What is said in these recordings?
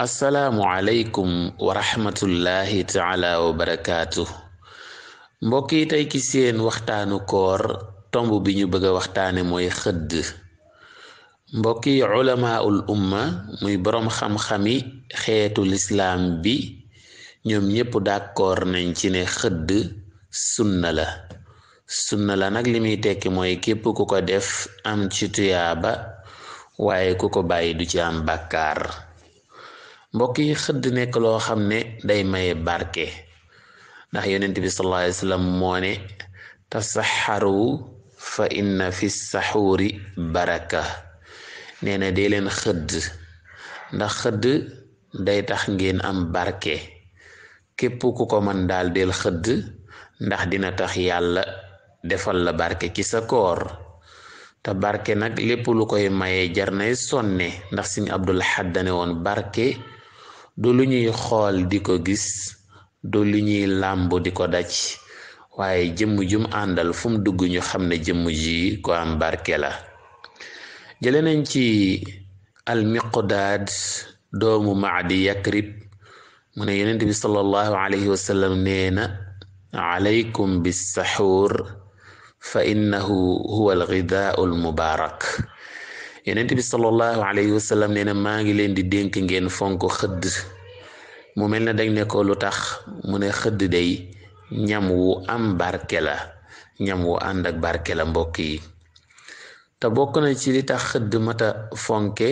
assalaamu aleykum wa rahmatullahi taala wa barakaatu mbokk yi tey ki seen waxtaanu koor tomb bi ñu bëgg a waxtaane mooy xëdd. mbokk yi ulamaul umma muy boroom xam-xami xeetu lislaam bi ñoom ñépp d'accord nañ ci ne xëdd sunna la nag li muy tekki mooy képp ku ko def am ci tuyaaba waaye ku ko bàyyi du ci am bàkkaar. mbokk yi xëdd nekk loo xam ne day maye barke ndax yonent bi sallallahu alayhi wa sallam moo ne tasaxaru fa inna fi saxuuri baraka nee na dee leen xëdd ndax xëdd day tax ngeen am barke képp ku ko mën daal del xëdd ndax dina tax yàlla defal la barke ci sa koor te barke nag lépp lu koy maye jar nay sonne ndax Sëriñ Abdul Ahad dane woon barke du lu ñuy xool di ko gis du lu ñuy làmb di ko daj waaye jëmm jum àndal fu mu dugg ñu xam ne jëmm ji ko am barke la. jële nañ ci al-Miqdaad doomu Maadi Yakrib mu ne yonent bi sallallahu alayhi wa sallam nee na alaykum bis-saxuur fa innahu huwa al-ghidaa'u al-mubaarak. yonent bi sallallahu alayhi wa sallam nee na maa ngi leen di dénk ngeen fonk xëdd. mu mel ne dañ ne ko lu tax mu ne xëdd day ñam wu am barke la ñam wu ànd ak barke la mbokk yi te bokk na ci li tax xëdd mata fonke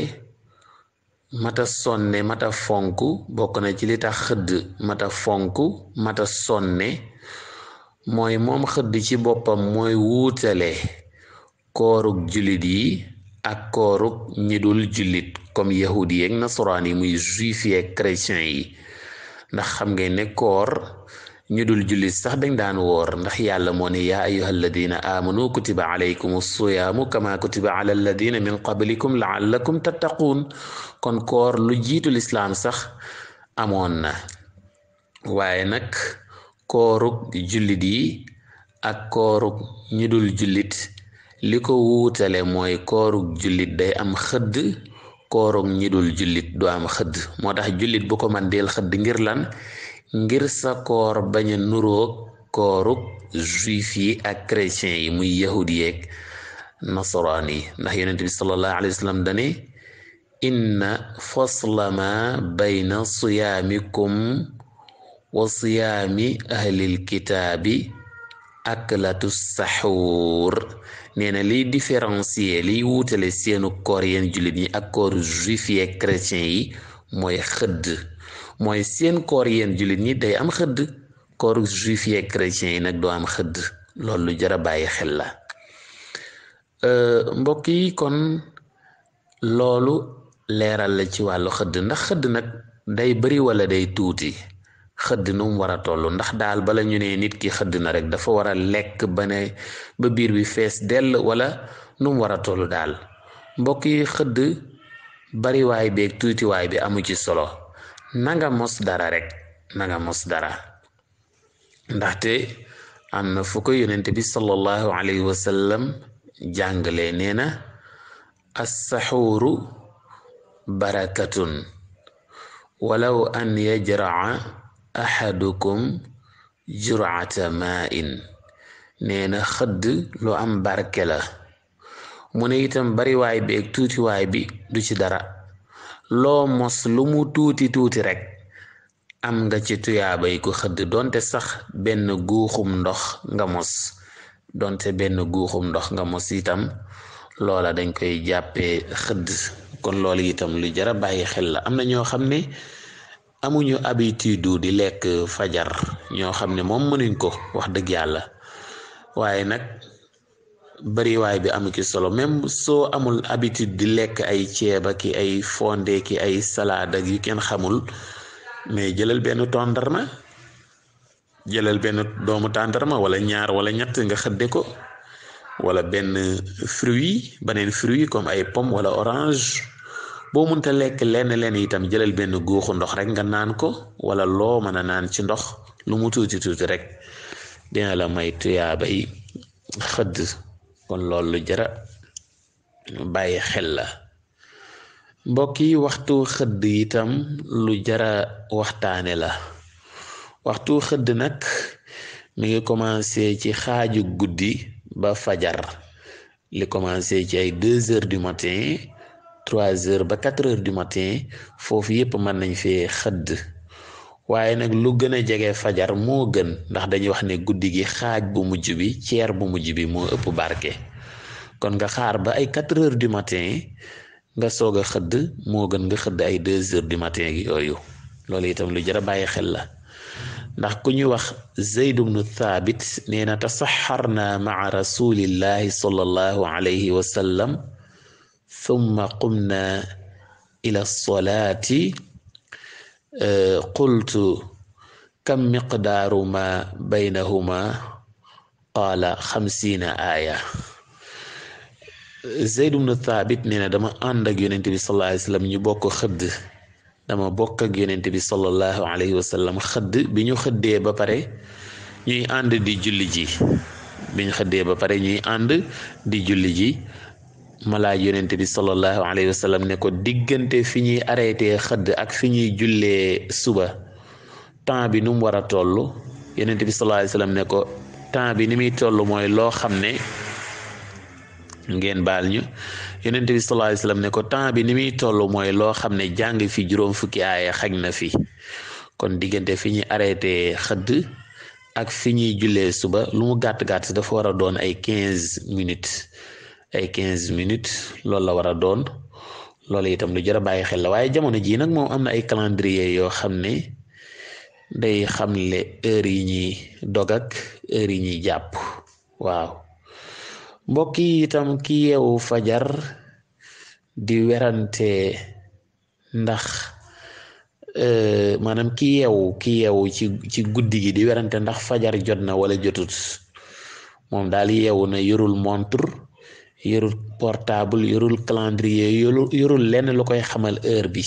mata sonne mata fonk bokk na ci li tax xëdd mata fonk mata sonne mooy moom xëdd ci boppam mooy wuutale koorug jullit yi ak koorug ñi dul jullit comme yahudi yi ak nasaraan yi muy juif yi ak chrétien yi ndax xam ngeen ne koor ñu dul jullit sax dañ daan woor ndax yàlla moo ne yaa ayyuha alladina amanu kutiba alaykum as-siyaamu kama kutiba ala alladina min qablikum laallakum tattaquun kon koor lu jiitu lislaam sax amoon na waaye nag koorug jullit yi ak koorug ñu dul jullit li ko wuutale mooy koorug jullit day am xëdd koorug ñi dul jullit du am xëdd moo tax jullit bu ko man del xëdd ngir lan ngir sa koor bañ a nuroog koorug juif yi ak chrétien yi muy yahudi yeeg nasaraan yi ndax yonent bi sallallahu alayhi wa sallam dane inna fasla ma bayna siyaamikum wa siyaami ahlil kitaabi aklatu saxuur nee na liy différencier liy wuutale seenu koor yeen jullit ñi ak kooru juif yi ak chrétien yi mooy xëdd mooy seen koor yeen jullit ñi day am xëdd kooru juif yi ak chrétien yi nag doo am xëdd loolu lu jar a bàyyi xel la. mbokk yi kon loolu leeral la ci wàllu xëdd ndax xëdd nag day bari wala day tuuti xëdd nu mu war a toll ndax daal bala ñu ne nit ki xëdd na rek dafa war a lekk ba biir bi fees dell wala nu mu war a toll daal mbokk yi xëdd bariwaay beeg tuutiwaay bi amu ci solo nanga mos dara rek nanga mos dara ndaxte am na fu ko yonent bi sallallahu alayhi wa sallam jàngale nee na as-saxuuru barakatun walaw an yajraa ahadukum jur'ata ma'in nee na xëdd lu am barke la mu ne itam bariwaay bi ak tuutiwaay bi du ci dara loo mos lu mu tuuti tuuti rek am nga ci tuyaabay ko xëdd donte sax benn guuxum ndox nga mos donte benn guuxum ndox nga mos itam loola dañ koy jàppee xëdd kon loolu itam lu jara bàyyi xel la am na ñoo xam ne amuñu habitude di lekk fajar ñoo xam ne moom mënuñ ko wax dëgg yàlla waaye nag bariwaay bi amu ci solo même soo amul habitude di lekk ay ceeba ki ay fonde ki ay salade ak yu kenn xamul mais jëlal benn doomu tàndarma wala ñaar wala ñett nga xëdde ko wala beneen fruit comme ay pomme wala orange boo mënta lekk lenn itam jëlal benn guuxu ndox rek nga naan ko wala loo mën a naan ci ndox lu mu tuuti rek dina la may tuyaabay xëdd kon loolu lu jara bàyyi xel la mbokk yi waxtu xëdd itam lu jara waxtaane la. waxtu xëdd nag mi ngi commencé ci xaaju guddi ba fajar, li commencé ci ay 2 heures du matin 3 heures ba 4 heures du matin, foofu yépp mën nañ fee xëdd. waaye nag lu gën a jege fajar moo gën, ndax dañuy wax ne guddi gi xaaj bu mujj bi, ceer bu mujj bi moo ëpp barke. kon nga xaar ba ay 4 heures du matin nga soog a xëdd moo gën nga xëdd ay 2 heures du matin gi yooyu. loolu itam lu jar a bàyyi xel la, ndax ku ñu wax Zayd ibnu Thabit nee na tasaxarna maa rasulillahi sallallahu alayhi wa sallam thumma qumna ila solaati qultu kam miqdaaru ma baynahuma qaala 50 aaya. Zayd ibnu Thabit nee na dama ànd ak yonent bi sallallahu alayhi wa sallam ñu bokk xëdd, dama bokk ak yonent bi sallallahu alayhi wa sallam xëdd. bi ñu xëddee ba pare ñuy ànd di julli ji ma laaj yonent bi sallallahu alayhi wa sallam ne ko diggante fi ñuy arrêté xëdd ak fi ñuy jullee suba temps bi nu mu war a toll. yonent bi sallallahu alayhi wa sallam ne ko temps bi ni muy toll mooy loo xam ne ngeen baal ñu yonent bi sallallahu alayhi wa sallam ne ko temps bi ni muy toll mooy loo xam ne jàng fi juróom fukki aaya xaj na fi. kon diggante fi ñuy arrêté xëdd ak fi ñuy jullee suba lu mu gàtt-gàtt dafa war a doon ay 15 minutes loolu la war a doon. loolu itam lu jar a bàyyi xel la. waaye jamono jii nag moom am na ay calendrier yoo xam ne day xamle heure yi ñuy dog ak heure yi ñuy jàpp. waaw mbokk yi itam ki yeewu fajar di werante ndax maanaam ki yeewu ci guddi gi di werante ndax fajar jot na wala jotut, moom daal yeewu na yorul montre, yorul portable, yorul calendrier, yorul lenn lu koy xamal heure bi.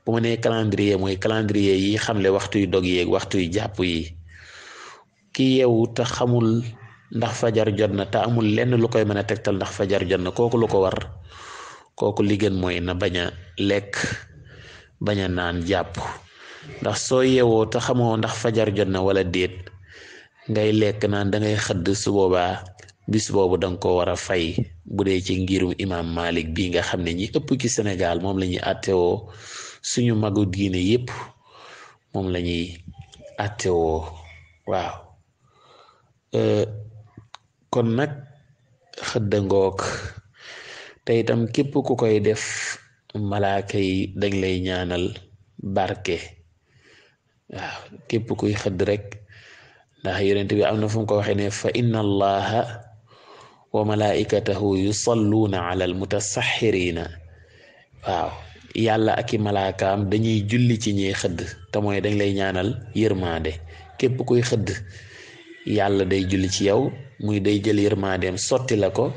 bu ma nee calendrier mooy calendrier yi xamle waxtuy dog yeeg waxtuy jàpp yi. ki yeewu te xamul ndax fajar jot na te amul lenn lu koy mën a tegtal ndax fajar jot na, kooku lu ko war, kooku li gën mooy na bañ a lekk bañ a naan jàpp. ndax soo yeewoo te xamoo ndax fajar jot na wala déet ngay lekk naan dangay xëdd, su boobaa bis boobu danga ko war a fay. bu dee ci ngirum imam Malik bi nga xam ne ñi ëpp ci Sénégal moom la ñuy attewoo, suñu magu diine yépp moom la ñuy attewoo. waaw kon nag xëdda ngoog, te itam képp ku koy def malaaka yi dañ lay ñaanal barke. waaw képp kuy xëdd rek, ndax yonent bi am na fu mu ko waxee ne fa inna allaha wa malaikatahu yusalluuna ala al mutasaxirina. waaw yàlla ak i malaakaam dañuy julli ci ñiy xëdd, te mooy dañ lay ñaanal yërmaande. képp kuy xëdd yàlla day julli ci yow, muy day jël yërmaandeem sotti la ko.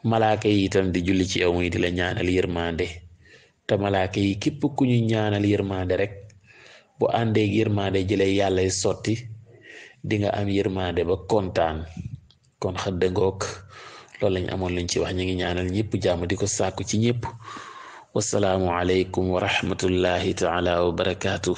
malaaka yi itam di julli ci yow muy di la ñaanal yërmaande. te malaaka yi képp ku ñu ñaanal yërmaande rek bu àndeeg yërmaande jëlee yàllay sotti di nga am yërmaande ba kontaan. kon xëdd ngoog, loolu lañ amoon luñ ci wax. ñu ngi ñaanal ñëpp jàmm di ko sàkku ci ñëpp. wasalaamu aleykum wa rahmatullahi taala wa barakaatu.